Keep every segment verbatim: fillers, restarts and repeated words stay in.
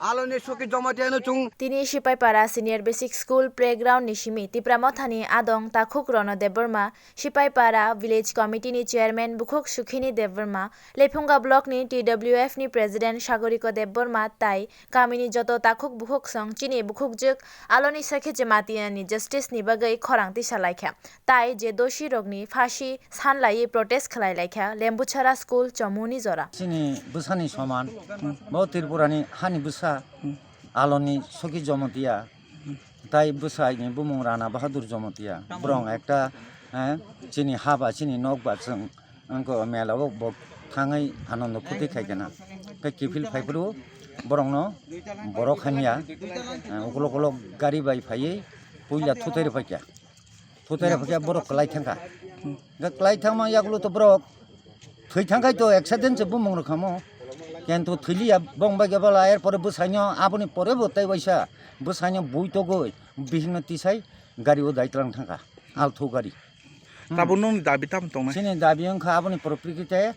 Aloni Soki Jamatia no chwng. Tini Sipaipara Senior Basic School Playground ni simi Tipra Mothani adong Takhuk Rono Debbarma, Sipaipara Village Committee ni Chairman Bukhuk Sukhini Debbarma, Lephunga Block ni T W F ni President Sagoriko Debbarma tai kamini joto takhuk bukhuk song chini bukhukjwk Aloni Sakhe Jamatia ni justice ni bagwi khorang tisa laikha. Tai je doshi rokni phasi san laiwi protest khlai laikha Lembuchara School Chomuni jora. Chini bwsani soman, bo Tripurani hani bwsa, Aloni Soki Jamatia, tai bwsaini bumung Rana Bahadur Jamatia. Borong ekta, eh, chini haba, chini nokba chwng wngkha mela o bo thangwi Anando phuti khaikha na. Khe kiphil phaiphuru borokno borok hamya, eh, ukolok ukolok gari bai phaiwi puila thutai rwphaikha. Thutai rwphaikha borok kwlai thangkha. Hwnkhe kwlai thangma yagulo to borok thwi thangkhai to accident se bumung rwkhamo. Kintu thwiliya bong bai khe bwla, er pore bwsaino aboni pore bo tei waisa bwsaino bui togwi bihikno tisai gari o dai tlang thangkha, althu gari. Hmm. Tabuk nungni dabi tamo tongnai? Chini dabi wngkha aboni pore prikite,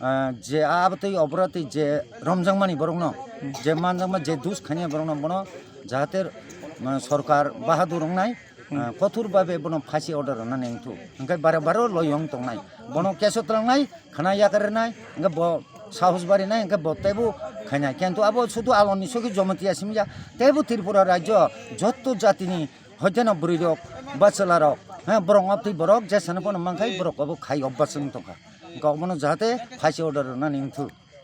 ah, je abotwi oboratwi je romjakmani borokno, je manjakma, je dus khainai borokno, bono jahate, ah, sorkar bahadur wngnai, ah, kothor babe bono phasi order rwnani wngthuk. Hwnkhe bare baro loyong tongnai. Bono keso twlangnai, khana yakarnai, hwnkhe bo sahos barinai, hwnkhe bo teibo khainai. Kintu abo sudu Aloni Soki Jamatia simya, teibo Tripura rajyo jotto jatini hoiteno bwrwirok, bachwlarok, he, borok obtwi borok jesano bono mankhai, borok obo khai obvas wng tongkha. Hwnkhe obono jahate phasi order rwnani wngthuk.